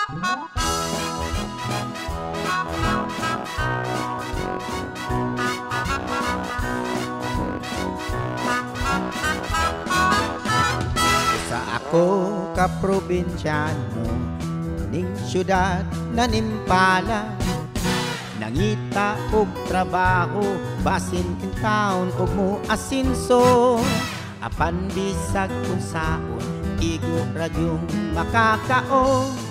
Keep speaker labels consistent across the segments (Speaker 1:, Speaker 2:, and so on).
Speaker 1: Sa ako ka probinsyano ning syudad na nimpala, nangita og trabaho basin kintaon og mo asinso, apan bisag unsaon igo ra gyung makakaon.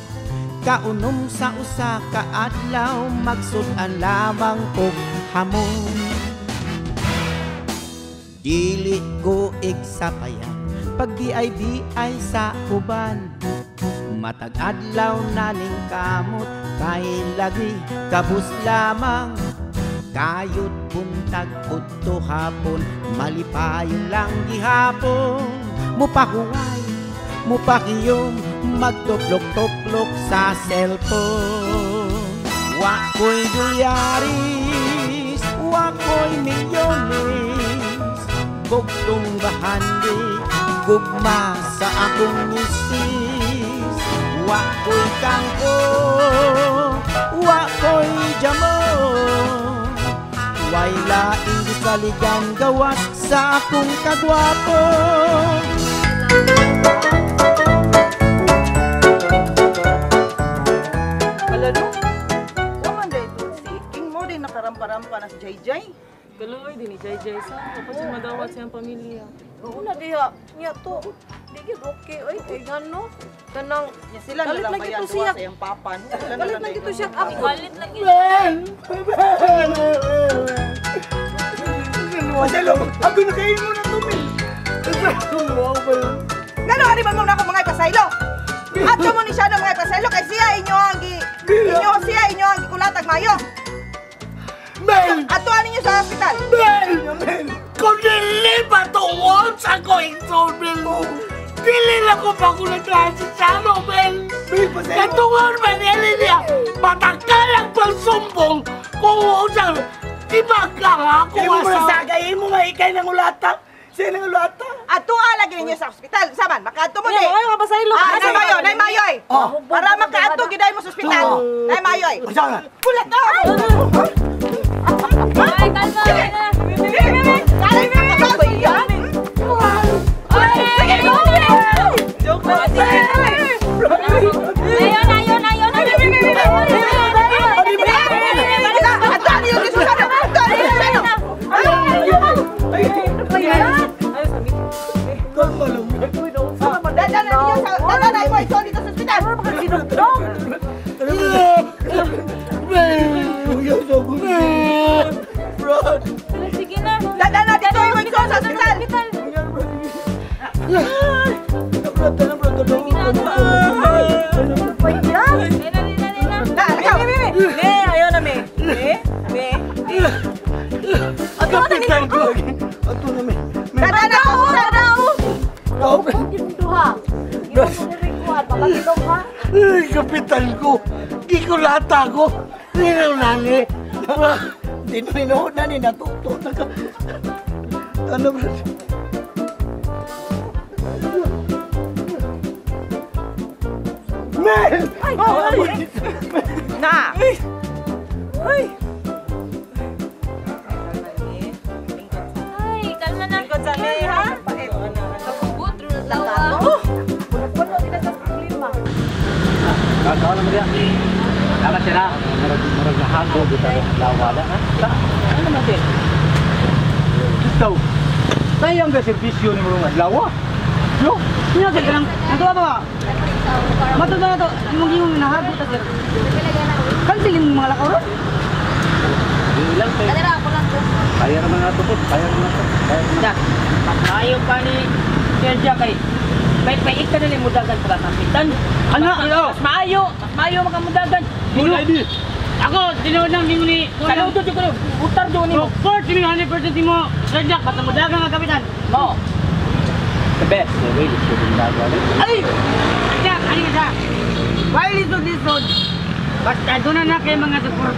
Speaker 1: Kaunom sa usa ka adlaw magsud-an lamang og hamon. Dili ko igsapayan pag BIBI sa uban, matag adlaw na ning kamot kay lagi kabus lamang. Kayod buntag udto hapon malipayon lang gihapon, mupahuway mupakiyom magtuplok-tuplok sa cellphone. Wa ko'y dolyaris, wa ko'y milyones, bugtong bahandi gugma sa akong misis. Wa ko'y kangko, wa ko'y jamon, way laing gisaligan gawas sa akong kagwapo.
Speaker 2: Kalano? Wa man dahil si King mo din nakarampa-rampa na si JJ.
Speaker 3: Kaluoy din ni JJ sa kapag siya madawat siyang pamilya.
Speaker 4: Oo na diha, niya to. Di gyud okay oy, kay ngano? Kanang
Speaker 2: Nya sila na
Speaker 4: Galit
Speaker 2: lang
Speaker 4: lang
Speaker 2: bayan
Speaker 4: gito
Speaker 2: duwa
Speaker 4: siya.
Speaker 2: sa iyang papa. No? Sila na
Speaker 4: Galit
Speaker 2: lang
Speaker 4: lang gito
Speaker 2: dayon.
Speaker 4: siya ako.
Speaker 3: Galit lang yun.
Speaker 5: Paselo, ako na kayo mo na tumil.
Speaker 2: Ngano ani man mo na ako mga ipasaylo? Adto mo ni siya ng mga ipasaylo kay siya inyo ang gi inyo siya inyo ang gikulatag mayo.
Speaker 5: Mel!
Speaker 2: Adto ani ninyo sa hospital.
Speaker 5: Mel! Mel! Kung dili pa tuwon sa ko igsoon, Mel! Dili na ko pagulat si Chano, Mel! Katungon man niya, matakalang pagsumbong kung usang di ba ka ako
Speaker 6: Imo mo
Speaker 5: asa?
Speaker 6: sagay, imo maikay ng ulata. Siya ng ulata.
Speaker 2: Adto lagi ninyo sa hospital. Saman makaadto mo di.
Speaker 3: Ayaw ka pasaylo.
Speaker 2: Ah, nay mayo, nay mayo ay.
Speaker 6: Oh.
Speaker 2: Para makaadto giday mo sa ospital. Nay mayo ay.
Speaker 6: Unsa na?
Speaker 2: Kulat na.
Speaker 3: Ay, kalma na.
Speaker 2: Joke lang.
Speaker 3: Ayun, ayun, ayun. Sige na.
Speaker 4: Ne, ayaw na me. Me, me.
Speaker 5: Kapitan ko lagi.
Speaker 6: Ato na mi.
Speaker 5: Ay, kapitan ko. Gikulata ko. Ninaw nani.
Speaker 6: Di na hinuod na ni natuto na ka. Ano bro? Mel!
Speaker 2: Na.
Speaker 3: Ay, kalma na.
Speaker 4: Lingkod sa me, ha?
Speaker 3: Kapugot, tawa.
Speaker 7: Kakaw naman diya. Tama sila. Murag nahago dito ang lawala ha. Ano naman din? Ito. Tayo ang serbisyo ni murong adlaw. Yo,
Speaker 8: Sino sir kanang natuwa ba? Matod na to, imong imong nahago ta sir. Cancel yung mga lakaw ron.
Speaker 7: Di lang kay. Kaya naman nato po, kaya naman nato. Kaya naman.
Speaker 8: Da. Maayo pa ni Sir Jack kay may paik ka na lang mudagan pagka kapitan. Ano? Mas maayo, mas maayo makamudagan.
Speaker 7: Good idea.
Speaker 8: Ako, tinuod lang nimo ni Saludo jud ko. Utar do nimo. Support ni 100% nimo Sir Jack basta mudagan nga kapitan. Mo.
Speaker 7: The best. The way is good dagan.
Speaker 8: Ay! Jack, ano ka? Why lisod lisod? Basta doon na kay mga support.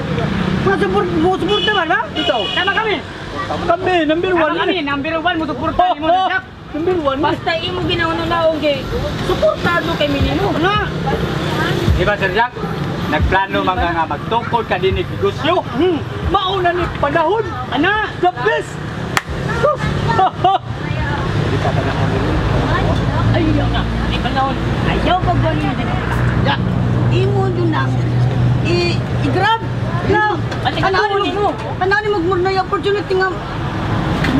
Speaker 8: Mga support, mo support naman ba?
Speaker 7: Ito.
Speaker 8: Tama kami.
Speaker 7: Kami, number
Speaker 8: Tama
Speaker 7: 1.
Speaker 8: kami, number 1 mo suporta nimo Jack.
Speaker 7: Number 1.
Speaker 8: Basta imo ginawa na kay suportado kay minimo. Ano?
Speaker 7: Di ba, Sir Jack? Nagplano mga nga magtukod ka din negosyo. Mauna ni panahon.
Speaker 8: Ana!
Speaker 7: The best!
Speaker 8: Ayaw na. Ay, panahon. Ayaw pagbuwan mo din. Ya. Imo yun na. I-grab. Grab. Ano mo? Ano mo na yung opportunity nga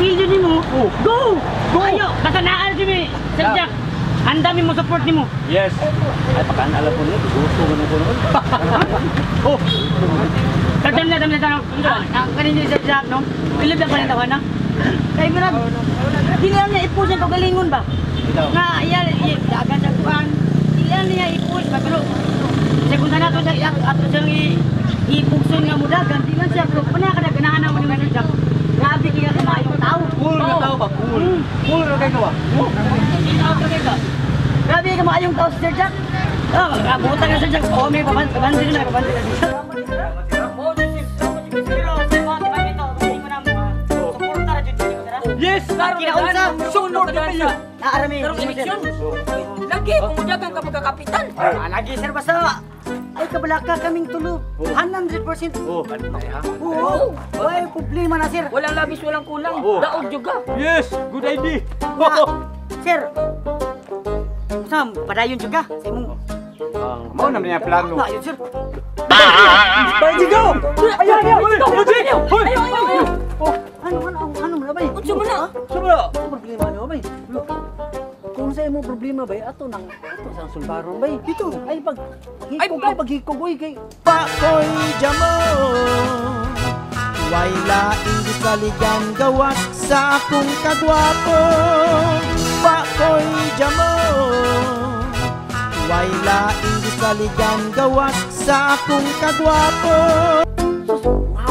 Speaker 8: video ni mo. Go! Go! Ayaw. Basta naan si mi. Sir Jack. Ang dami mo support ni mo.
Speaker 7: Yes. Ay, pakaan alam ko niyo. Gusto mo ko noon. Oh!
Speaker 8: Dami na, dami na. Ang kanina Sir Jack, no? Bilib na pa rin tawa na. Kay Mirag, di lang niya i-push ang kagalingon ba? Nga, iya, dagan sa kuan. Iyan niya i-push ba? Pero, sa kung saan ato siya, ato siyang ipugson nga mudagan, di lang siya, pero panakadaganahan mo ni Sir Jack. Grabe kaya kamayong tao.
Speaker 7: Cool na tao ba? Cool. Cool na kayo ba?
Speaker 8: Grabe ka maayong tao, Sir Jack. Ah, buta ka, Sir Jack. Oh, may pabansin na, pabansin na.
Speaker 7: Yes!
Speaker 8: Kinaunsa!
Speaker 3: Sunod na siya.
Speaker 8: Naarami.
Speaker 3: Karong eleksyon. Lagi kung mudagan ka pagkakapitan.
Speaker 8: Lagi, sir, basta. Ay, kabalaka kaming tulo. 100%.
Speaker 7: Oh, bantay ha?
Speaker 8: Oo. Ay, problema na, sir.
Speaker 3: Walang labis, walang kulang. Daog juga.
Speaker 7: Yes! Good idea!
Speaker 8: Sir. Sam, padayon juga. Sa imong...
Speaker 7: Mao naman niya plano.
Speaker 8: Ayun, sir.
Speaker 7: Bay, Jigo! Ayaw, ayaw! Ayaw!
Speaker 3: Ayaw, ayaw, ayaw.
Speaker 6: Ano mo na bay?
Speaker 3: Unsa man na?
Speaker 7: Sumala!
Speaker 6: Ano problema niyo bay? Kung sa imong problema bay, ato nang ato sa sulbaron bay. Dito ay pag hikog ay paghikog oy kay
Speaker 1: Pakoy jamo Way laing gisaligan gawas sa akong kagwapo. Pakoy jamo Way laing gisaligan gawas sa akong kagwapo.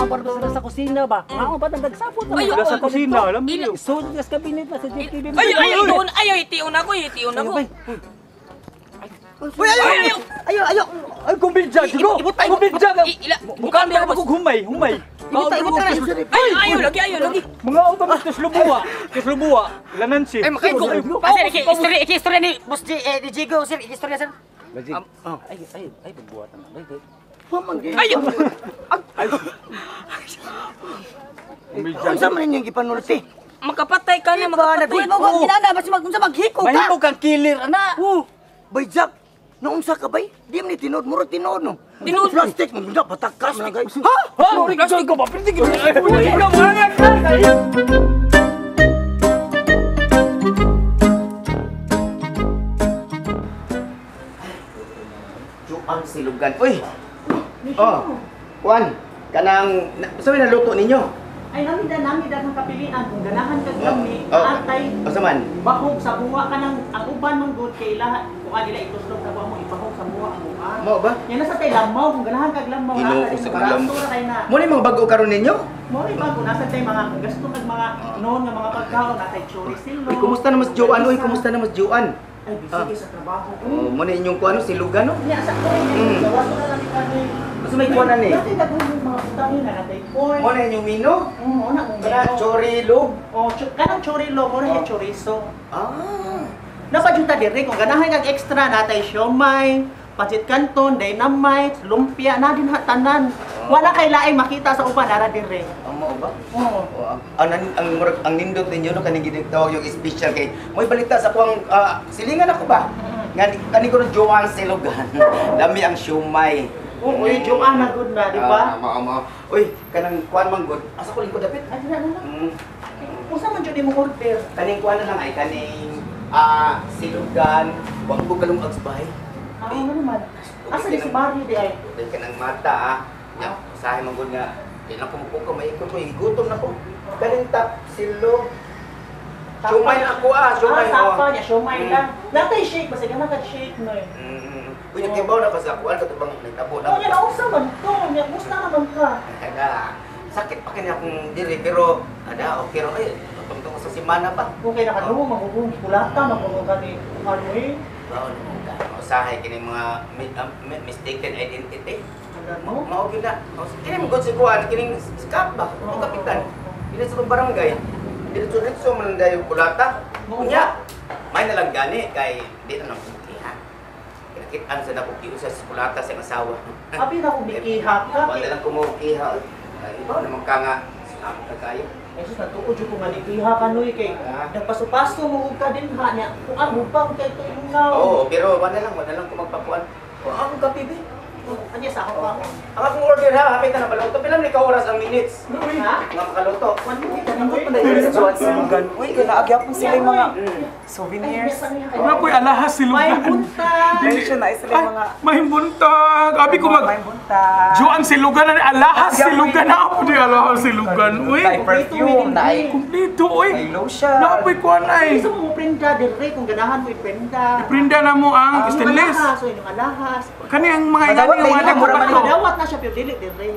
Speaker 6: Mabar ba sila sa kusina ba? Mao ba nang nagsapot na?
Speaker 3: Ay,
Speaker 7: Sa kusina, alam niyo.
Speaker 6: So, sa kabinet na sa JKB.
Speaker 3: Ay, ay, itiun, ayaw, itiun ako, itiun ako.
Speaker 8: Uy, ayaw!
Speaker 3: Ayaw!
Speaker 8: Ayaw, ayaw!
Speaker 7: Ay, kumbidya, Jigo! Kumbidya!
Speaker 3: Bukan
Speaker 7: Bukan ako humay, humay.
Speaker 8: Ibutay, ibutay!
Speaker 3: Ayaw, ayaw, lagi, ayaw, lagi.
Speaker 7: Mga auto mas tuslubuwa. Tuslubuwa. Lanansi.
Speaker 3: Ay, makaiko.
Speaker 8: Pa, sir, iki-istorya ni Boss G, ni Jigo, sir, iki-istorya, sir.
Speaker 6: Ay, ay, ay pagbuhatan na bay.
Speaker 3: Ayaw!
Speaker 6: Unsa man inyong gipanulti?
Speaker 3: Makapatay ka na, makapatay.
Speaker 8: Uy, mo ginana, basta mag unsa maghikog ka.
Speaker 7: Mahimo kang killer, ana!
Speaker 6: Oh, bay Jack. Naunsa ka bay? Di man ni tinuod, murag tinuod no.
Speaker 3: Tinuod.
Speaker 6: Plastic man gud patakas man guys. Ha?
Speaker 7: Ha? Plastic ko ba? Plastic ko ba?
Speaker 1: Juang silugan. Uy! Oh, Juan, kanang, sa may naluto ninyo?
Speaker 2: Ay, nami da ng kapilian. Kung ganahan kag kami, atay.
Speaker 1: O sa man?
Speaker 2: Bahog sa buwa ka ng, ang uban mong good kay lahat. Kung anila ituslog na buwa mo, ipahog sa buwa ang uban.
Speaker 1: Mo ba?
Speaker 2: Yan nasa tay lamaw, kung ganahan kag lamaw.
Speaker 1: Ginoo ko sa lamaw.
Speaker 2: Mo
Speaker 1: Mo ni mga bago karon ninyo?
Speaker 2: Mo ni bago, nasa tay mga, kung gasto kag mga noon nga mga pagkaon, natay chorizo.
Speaker 1: Uy, kumusta na mas Joan? Uy, kumusta na mas Joan?
Speaker 2: Ay, busy sa trabaho.
Speaker 1: Oh, mo ni inyong kuano silugan no?
Speaker 2: Niya sa ko, gawas ko na lang ni
Speaker 1: Basta may kuanan eh.
Speaker 2: Dati daghan mga putang na natay pork.
Speaker 1: Mo na inyong mino?
Speaker 2: Mo na kung
Speaker 1: Kana
Speaker 2: ganahan.
Speaker 1: chorilo.
Speaker 2: Oh, kanang chorilo, mo na chorizo.
Speaker 1: Ah.
Speaker 2: Napadyuta diri kung ganahan kag extra natay siomay, pancit canton, dynamite, lumpia na din tanan. Wala kay laing makita sa uban ara diri.
Speaker 1: Amo ba?
Speaker 2: Oo.
Speaker 1: Oh, ang nindot ninyo no kaning gitawag yung special kay mo'y balita sa kuang silingan ako ba? Nga kani ko Joan Silugan. Lami ang siomay.
Speaker 2: Oo, uy, Joan na good na, di ba?
Speaker 1: Amo amo. Uy, kanang kuan man good. Asa ko lingkod dapit?
Speaker 2: Ay, na na. Usa man jud imong order?
Speaker 1: Kaning kuan na lang ay kaning silugan, wag ko kalungag sa bahay.
Speaker 2: Ah, ano naman? Asa di si Mario di ay?
Speaker 1: Uy, kanang mata ah. Nya, usahay man gud nga. Di lang kumukuka, maikot ko, gutom na ko. Kaning tap silo. Siomay na ako ah, siomay.
Speaker 2: Ah, sapa niya, siomay lang. Natay shake, basta gana ka shake no.
Speaker 1: Uy, nagkibaw na ka sa kuan katubang nagtabo na.
Speaker 2: Oh, niya nausa man to, niya kumusta naman ka?
Speaker 1: Ada, sakit pa kanya akong diri pero ada okay ra ay tungtong sa simana pa.
Speaker 2: Okay na ka dumo magugong kulata magugong ka ni ano eh.
Speaker 1: Baon mo ka. Usahay kini mga mistaken identity.
Speaker 2: Mo?
Speaker 1: Mao gyud na. Kini mo gud si kuan kining sikap ba? O kapitan. Dili sa barangay. Diretso-diretso man dayo kulata. Unya, may nalang gani kay di na nang ha. Nakitaan sa nako kiusa sa kulata sa asawa.
Speaker 2: Abi na kong mikiha ka.
Speaker 1: Wala lang kumukiha. Ay, ibaw naman ka nga. Amo ka kayo.
Speaker 2: Ay sus, natuod jud ko nga nikiha ka noy kay nagpaso-paso mo og ka din ha niya. Kung ano pa kay to imong naw.
Speaker 1: Oo, pero wala lang ko magpakuan. O akong kape be.
Speaker 2: Anya sa ako ako.
Speaker 1: Ang akong order ha, hapit na napaluto. Pila ni ka oras ang minutes?
Speaker 2: Ha?
Speaker 1: Nga makaluto.
Speaker 2: 1 minute.
Speaker 9: Nindot man dahil sa Joan Silugan. Uy, ganaagya po sila yung mga souvenirs.
Speaker 5: Wala ko'y alahas
Speaker 2: May
Speaker 5: silugan.
Speaker 2: buntag.
Speaker 9: Dahil siya na sila yung mga
Speaker 5: Mahimbunta. Abi ko mag
Speaker 9: may buntag.
Speaker 5: Joan Silugan na alahas silugan na ako di alahas silugan. Uy,
Speaker 9: Ay, perfume na ay
Speaker 5: kumpleto uy.
Speaker 9: ay lotion.
Speaker 5: Naapoy kuan ay.
Speaker 2: Gusto mo prenda dire kung ganahan mo iprenda.
Speaker 5: Prinda na mo ang stainless.
Speaker 2: Alahas, o inyong alahas.
Speaker 5: Kani ang mga
Speaker 9: Madawat
Speaker 5: ingani yung mga
Speaker 9: na mura man
Speaker 5: dako.
Speaker 2: Madawat na siya pero dili dire.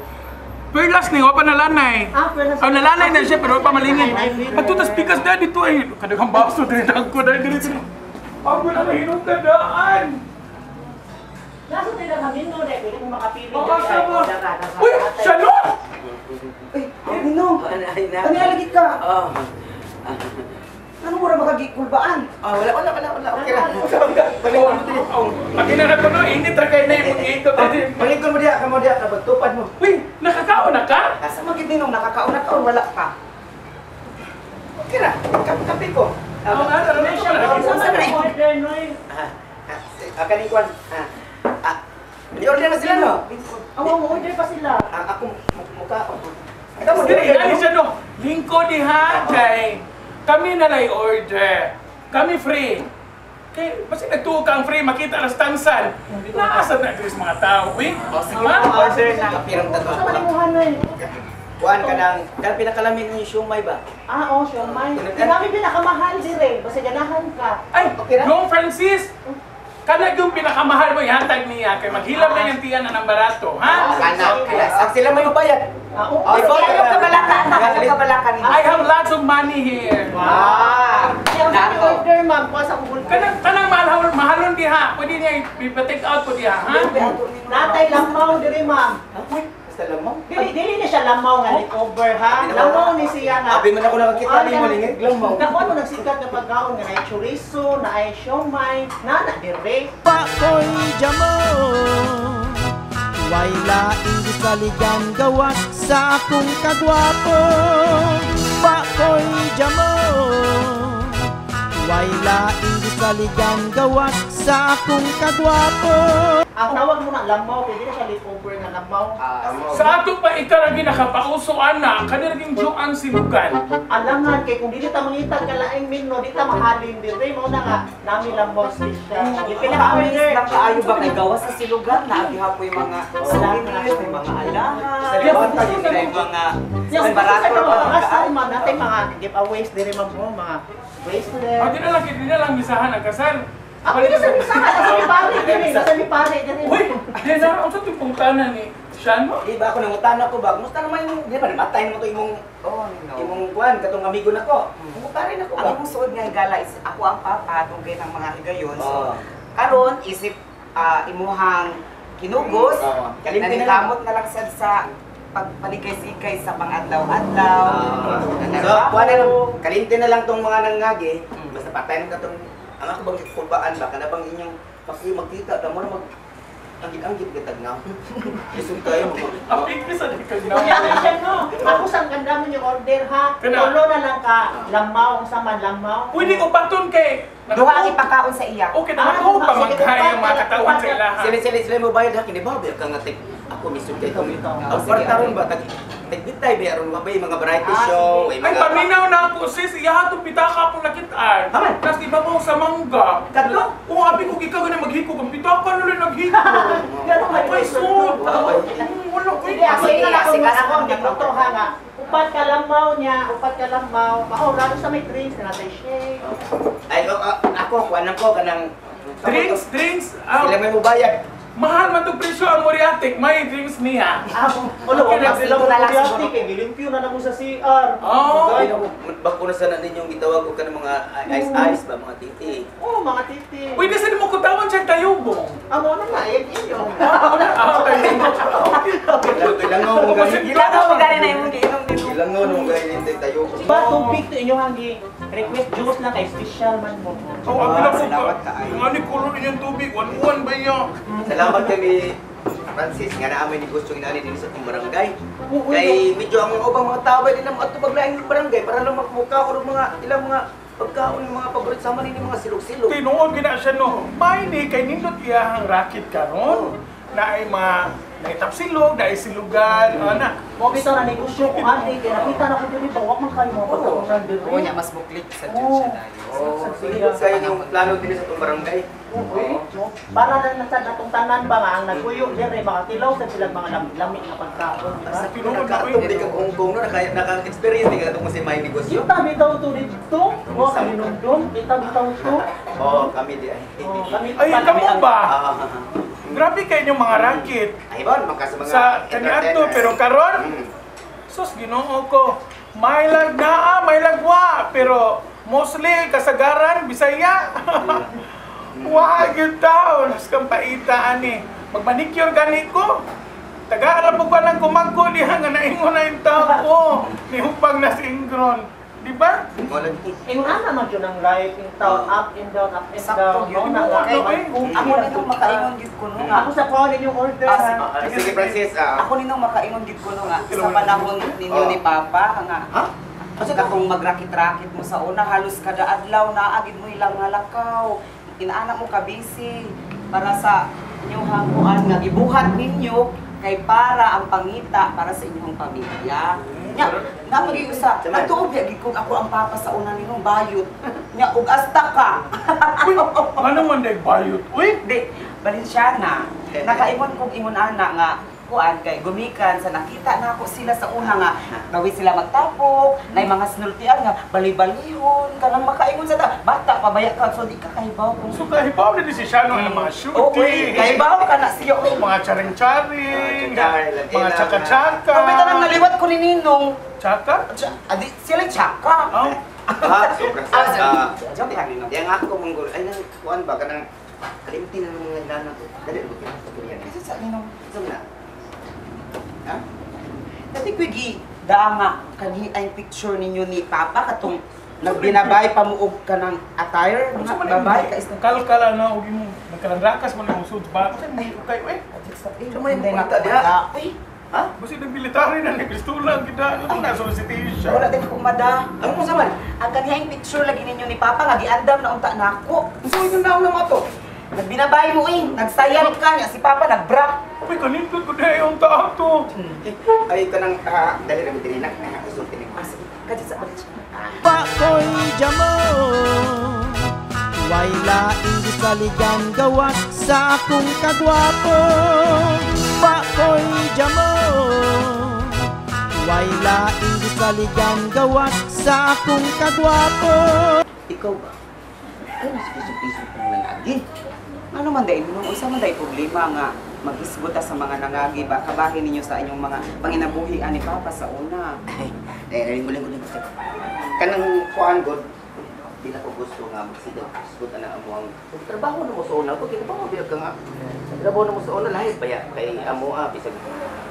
Speaker 5: Perlas ni wa pa nalanay.
Speaker 2: Ah, perlas.
Speaker 5: Ang nalanay na siya pero wa pa malingin. At tutas pikas na dito ay kadaghang baso diri dagko dai diri diri. Ako na mahinong daan.
Speaker 2: Nasa tayo na kami no, dahil pwede kong makapili.
Speaker 5: Oh, asa mo? Uy, siya no!
Speaker 9: Uy, Ninong.
Speaker 1: Ay na.
Speaker 9: Ano alagit ka?
Speaker 1: Oh.
Speaker 9: Ano mura makagikulbaan?
Speaker 1: Ah, wala wala wala wala. Okay ra. Palingkod mo diri.
Speaker 5: Pag na ko no, init ra kay na imong ikot.
Speaker 1: Palingkod mo diha, kamo diha, tupad mo.
Speaker 5: Uy, nakakaon na ka?
Speaker 9: Asa magid Ninong nakakauna ka or wala pa?
Speaker 1: Okay ra. Kape ko.
Speaker 5: Ang ano, ano siya?
Speaker 2: Sa na order noy.
Speaker 1: Ah, kani kuan. Ah. Di-order na sila no?
Speaker 2: Awa mo order pa sila.
Speaker 1: Ako muka. Ikaw mo
Speaker 5: Dili, dali siya no. Lingko diha kay kami na lay order. Kami free. Kay basta nagtuo ka ang free makita na stansan. Naasa na diri sa mga tao, uy.
Speaker 9: O sige,
Speaker 5: Ha?
Speaker 9: order na.
Speaker 1: Kapirang
Speaker 2: Sa
Speaker 1: tatlo.
Speaker 2: malimuhan noy.
Speaker 1: Kuan ka ng kan pinakalamin ni siomay ba?
Speaker 2: Ah, oh, siomay. Grabe pinakamahal dire, basta ganahan ka.
Speaker 5: Ay,
Speaker 1: Okay ra?
Speaker 5: Dong Francis. Kanag yung pinakamahal mo ihatag niya kay maghilab na yung tiyan na ng barato, ha?
Speaker 1: Kana. Ang sila may bayad.
Speaker 2: Ah, oh.
Speaker 1: Ay,
Speaker 9: Sige, ayaw kabalakan na, ayaw kabalakan ninyo.
Speaker 5: I have lots of money here.
Speaker 9: Ah,
Speaker 2: Kaya sa
Speaker 9: nato.
Speaker 2: order ma'am, kuha sa Google.
Speaker 5: Kanang tanang mahal mahalon diha. Pwede niya i-take out po diha, ha?
Speaker 2: Natay lamaw dire ma'am.
Speaker 1: Uy, basta lamang.
Speaker 2: Dili dili na siya lamaw nga over ha. Lamaw ni siya nga.
Speaker 1: Abi man ako nakakita ni mo lingit lamaw.
Speaker 2: Nakuha mo nagsikat nga pagkaon nga naay chorizo, naay siomay, na na dire.
Speaker 10: Pakoy jamo Way laing gisaligan gawas sa akong kagwapo. Pakoy jamo Way laing gisaligan gawas sa akong kagwapo.
Speaker 2: Ang tawag mo na lamaw, pwede na siya leftover nga lamaw.
Speaker 5: Sa ato pa ikaragi nakapauso ana, kaniraging Joan Silugan.
Speaker 2: Alangan kay kung dili ta mangitag kalaing mino, di ta mahalin dire mo na nga nami lamaw special.
Speaker 9: Pinaka-amaze lang kaayo ba kay gawas sa silugan na agiha po yung mga souvenirs, may mga alahas, may mga
Speaker 2: Yes,
Speaker 9: barato
Speaker 2: sa
Speaker 9: pa
Speaker 2: mga kasal man natay mga giveaways dire ma'am mo, mga bracelet.
Speaker 5: Ah, di na lang misahan ang kasal.
Speaker 2: Ako dili sa misahan, nasa mi pare dire, nasa mi pare dire.
Speaker 5: Uy, di na unsa tong pungtana ni Sean mo?
Speaker 1: Di ba ako nangutana ko ba? Kumusta naman yung di ba namatay naman to imong
Speaker 9: Oh, no.
Speaker 1: imong kuan katong amigo nako. Pare nako ba?
Speaker 9: Ang imong suod nga higala is ako ang papa tungkol ng mga higayon. So,
Speaker 1: Oh.
Speaker 9: karon isip imuhang kinugos,
Speaker 1: Kalimti na lang.
Speaker 9: naningkamot na lang sad sa pagpalikay-sikay sa pangadlaw-adlaw.
Speaker 1: So, kuan na lang, kalimti na lang tong mga nangagi. Basta patay na katong ang ako bang kulbaan ba kana bang inyong magkita ta mo na mag anggit-anggit gitag na. Lisod tayo mo.
Speaker 5: Apit mi sa dikag na.
Speaker 2: Kaya siya no. Ako sa ganda mo yung order ha.
Speaker 5: Kana.
Speaker 2: Tulo na lang ka lamaw unsa man lamaw.
Speaker 5: Pwede ko paton kay
Speaker 9: Duha ang ipakaon sa iya.
Speaker 5: Okay, nakatuo pa magkaya ang mga katawan sa ilaha.
Speaker 1: Sila mo bayad ha kini ba ka nga tig ako misud kay kami. Ang kwarta ron ba tag tigbitay ba aron ba mga variety show, may
Speaker 5: Ay,
Speaker 1: mga
Speaker 5: paminaw na ako sis, iya itong pitaka akong nakitaan.
Speaker 1: Haman.
Speaker 5: Tapos iba mo sa mangga.
Speaker 1: Kadto?
Speaker 5: Oo, abi ko ikaw na maghikog. Ang pitaka na lang naghikog.
Speaker 2: Ganun ba?
Speaker 5: Ay, sud. Wala ko.
Speaker 2: Sige, ako
Speaker 9: Sige,
Speaker 2: na lang
Speaker 9: sige,
Speaker 2: ako ang
Speaker 9: sige.
Speaker 2: gigluto ha nga. Upat ka lamaw niya, upat ka lamaw. Mao lalo sa may drinks na natay shake.
Speaker 1: Ay, ako kuan ko kanang
Speaker 5: Drinks, drinks.
Speaker 1: Sila may mubayad.
Speaker 5: Mahal man itong presyo ang Moriatic. May drinks niya.
Speaker 2: Ah, wala
Speaker 5: Okay,
Speaker 2: wala sila
Speaker 9: ko na lang siguro.
Speaker 2: kay gilimpyo na namo sa CR.
Speaker 5: Oh.
Speaker 1: Ay, naku, bag-o na sana ninyong gitawag ko kanang mga ice-ice ba, mga titi.
Speaker 2: Oh, mga titi.
Speaker 5: Pwede sa mo kutawan siya tayubong.
Speaker 2: Amo na nga, eh, inyo.
Speaker 5: Ah, tayubong.
Speaker 1: Ilangaw mo gani.
Speaker 9: Ilangaw mo gani na imong giinom nito.
Speaker 1: Ilangaw mo gani tayo.
Speaker 2: Ba, tubig to inyo ang request juice lang kay special man mo.
Speaker 11: Oh, ang pila po.
Speaker 9: Salamat kaayo.
Speaker 11: Kung ano kulor inyong tubig, 1-1 ba niyo?
Speaker 1: Salamat kami Francis, nga na amoy negosyo inani din sa itong barangay. Kay medyo ang ubang mga tao din na mga tubag laing barangay para lang magmukha o mga ilang mga pagkaon mga paborit sama nini mga silog-silog.
Speaker 11: Tinuod gina siya no. May ni kay nindot iyahang racket karon. Na ay mga naitapsilog, na ay silugan, ana.
Speaker 2: Mo bitaw na negosyo ko ate, kay nakita na ko diri ba wa man kayo mga pagkaon diri.
Speaker 9: Oo niya, mas buklit sa dyan siya dahil.
Speaker 1: Oo, nindot kayo yung plano din sa itong barangay.
Speaker 2: Oo, para na sa atong tanan ba nga ang nagpuyo diri makatilaw sa silang mga lami nga pagkaon, di ba?
Speaker 1: Sa tinuod na di ka Hong Kong no, naka-experience di ka itong si may negosyo.
Speaker 2: Kita bitaw to dito, mo kami nundong, kita bitaw to.
Speaker 1: Oo, kami di ay.
Speaker 11: Ay, kamo ba? Grabe kayo yung mga racket.
Speaker 1: Ay ba, maka sa mga
Speaker 11: sa kaniadto pero karon sus Ginoo ko. May lag naa, may lagwa, pero mostly kasagaran Bisaya. Wa gyud taon, kang paita ani. Magmanicure gani ko. Taga-alam ko lang kumangko diha nga naingon na yung tao ko. Nihupang na si Ingron. Di ba?
Speaker 2: Ingon ana man jud ang life in town, up and down, up and down.
Speaker 9: Sakto yun.
Speaker 2: No, na
Speaker 9: Kay,
Speaker 2: nga.
Speaker 9: ako ninong makaingon gid ko no nga.
Speaker 2: Ako sa kuha ninyong order.
Speaker 9: Ah,
Speaker 1: Sige Francis,
Speaker 9: Ako ninong makaingon gid ko no nga sa panahon ninyo ni Papa nga.
Speaker 1: Ha?
Speaker 9: Asa katong magrakit-rakit mo sa una halos kada adlaw naa gid mo ilang halakaw. Inaana mo ka busy para sa inyong hakuan nga gibuhat ninyo kay para ang pangita para sa inyong pamilya. Nya, napag-iusa, nagtuo biya gid kung ako ang papa sa una ninong bayot. Nya ug asta ka.
Speaker 11: Uy, ano man day bayot? Uy,
Speaker 9: di Valenciana. Nakaingon kog ingon ana nga kuan kay gumikan sa nakita na ako sila sa una nga gawi sila magtapok, nay mga sinultian nga bali-balihon kanang makaingon sa ta. Bata pa baya ka so di ka kahibaw kung
Speaker 11: so kahibaw na si Shano ng mga shooting.
Speaker 9: Oo, kahibaw ka na siya.
Speaker 11: Oh, mga charing-charing, mga tsaka-tsaka.
Speaker 9: Kapita nang naliwat ko ni Ninong.
Speaker 11: Tsaka?
Speaker 9: Adi, sila tsaka.
Speaker 11: Oh.
Speaker 1: Ah, sobrang saka.
Speaker 9: Joke lang, Ninong.
Speaker 1: Yang ako manggol, ay nang kuan ba kanang kalimti na ng mga nana ko. Dali ko kinasakurian.
Speaker 9: Kasi sa Ninong.
Speaker 1: Saan na? Ha?
Speaker 9: Dati kwigi, daa nga, kanhi ay picture ninyo ni Papa katong nagbinabay pamuog ka ng attire,
Speaker 11: Unsa man
Speaker 9: mga babay ka
Speaker 11: imong kalkala na og imong nagkalandrakas man imong suit ba? Unsa man kayo eh?
Speaker 1: Sa may mga diha.
Speaker 9: Uy,
Speaker 1: ha?
Speaker 11: Basi nag military na nagpistola kita. Ano na solicitation?
Speaker 9: Wala din ako mada.
Speaker 1: Ano mo sa man?
Speaker 9: Ang kanhi picture lagi ninyo ni Papa nga giandam na unta nako.
Speaker 1: Unsa man yung naon na mo to?
Speaker 9: Nagbinabay mo eh, nagsayal ka niya, si Papa nagbra.
Speaker 11: Uy, kanindot ko na yung tao to.
Speaker 1: Ay, kanang, dali na mo dili na, nakasulti ni mo.
Speaker 9: Kasi sa balik siya.
Speaker 10: Pakoy jamo, way laing gisaligan gawas sa akong kagwapo. Pakoy jamo, way laing gisaligan gawas sa akong kagwapo.
Speaker 1: Ikaw ba? Ay, mas piso-piso kong nangagi.
Speaker 9: Ano man dahil, nung usa man dahil problema nga maghisguta sa mga nangagi ba, kabahin ninyo sa inyong mga panginabuhi ani Papa sa una.
Speaker 1: Ay, dahil muling kanang kuan god, di na ko gusto nga magsigaw hisguta na amo ang trabaho na mo sa una ko, kaya ba ka nga. Trabaho na mo sa una lahi pa ya kay amo bisag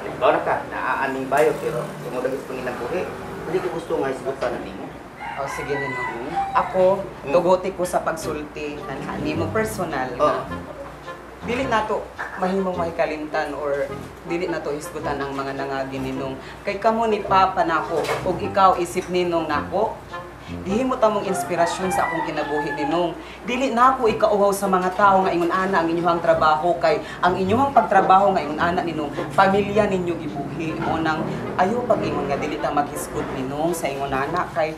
Speaker 1: nagbaw na ka, naaaning bayo pero imo lagi sa panginabuhi. Hindi ko gusto nga hisguta na nimo.
Speaker 9: O sige Ninong. Ako, tuguti ko sa pagsulti nimo personal nga. Dili nato mahimong mahikalimtan or dili nato hisgutan ang mga nangagi Ninong. Kay kamo ni Papa nako ug ikaw isip Ninong nako. Dihimo ta mong inspirasyon sa akong kinabuhi Ninong. Dili nako ikauhaw sa mga tao nga ingon ana ang inyong trabaho kay ang inyong pagtrabaho nga ingon ana Ninong, pamilya ninyo gibuhi mo nang ayo pag-ingon nga dili ta maghisgot Ninong sa ingon ana kay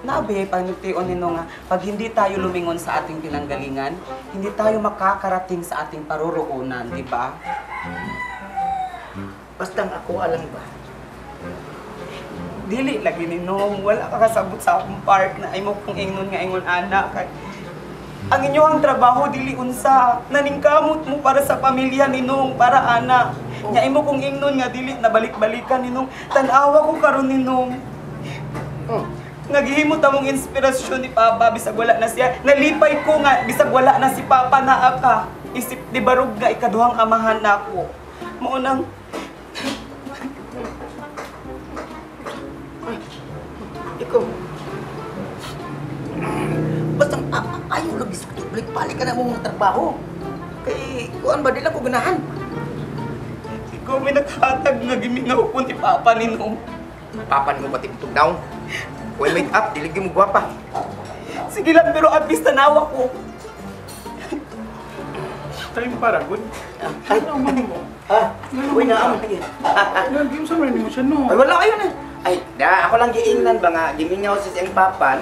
Speaker 9: Nabi, panultion nino nga, pag hindi tayo lumingon sa ating pinanggalingan, hindi tayo makakarating sa ating paroroonan, di ba?
Speaker 1: Basta ang ako alam ba?
Speaker 9: Dili lagi Ninong, wala ka kasabot sa akong part na ay mo kung ingnon nga ingon anak. Ang inyong trabaho dili unsa, naningkamot mo para sa pamilya Ninong, para ana. Nya imo kung ingnon nga dili na balik-balikan Ninong, tan-awa ko karon Ninong. Naghihimo ta mong inspirasyon ni Papa bisag wala na siya. Nalipay ko nga bisag wala na si Papa naa ka. Isip di barog nga ikaduhang amahan nako. Mao nang
Speaker 1: ay, ikaw. Balik-balik ka na mong trabaho. Kay kuan ba di lang ko ganahan.
Speaker 9: Ikaw may naghatag nga gimingaw ko ni Papa nino.
Speaker 1: Papa nimo patibtog daw. Uy, make up, dili gyud mo gwapa.
Speaker 9: Sige lang, pero at least tanawa ko.
Speaker 11: Time para good.
Speaker 1: Ay,
Speaker 11: Ano man mo?
Speaker 1: ah, uy na amo.
Speaker 11: Nag-game sa mo siya no.
Speaker 1: Ay, wala kayo na. Ay, da, ako lang giingnan ba nga, gimingaw si siyang papa.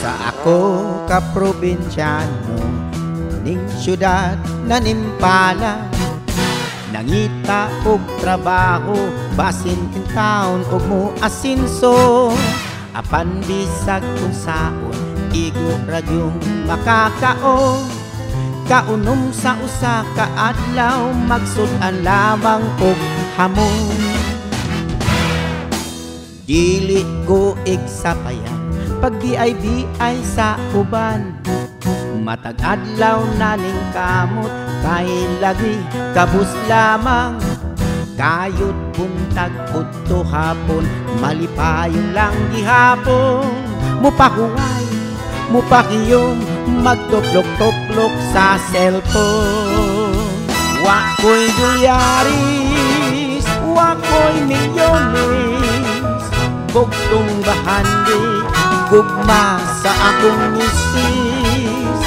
Speaker 10: Sa ako ka probinsyano ning syudad na nimpala, nangita og trabaho basin in town og mo asinso, apan bisag kun saon igo ra gyung makakaon, kaunom sa usa ka adlaw magsud-an lamang og hamon. Dili ko igsapayan pag BIBI sa uban, matag adlaw na ning kamot kay lagi kabus lamang, kayod buntag udto hapon malipayon lang gihapon, mupahuway mupakiyom magtuplok-tuplok sa cellphone. Wa ko'y dolyaris, wa ko'y milyones, bugtong bahandi gugma sa akong misis.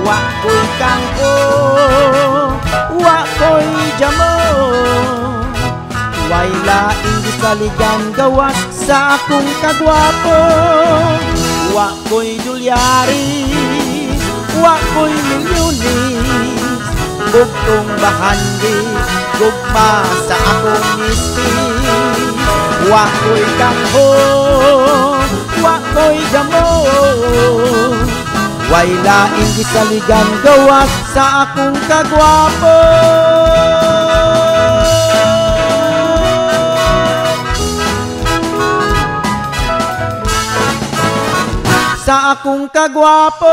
Speaker 10: Wa ko'y kangko, wa ko'y jamo, way laing gisaligan gawas sa akong kagwapo. Wa ko'y dolyaris, wa ko'y milyones, bugtong bahandi gugma sa akong misis. Wa ko'y kangho, wa ko'y damo, way laing gisaligan gawas sa akong kagwapo. Sa akong kagwapo.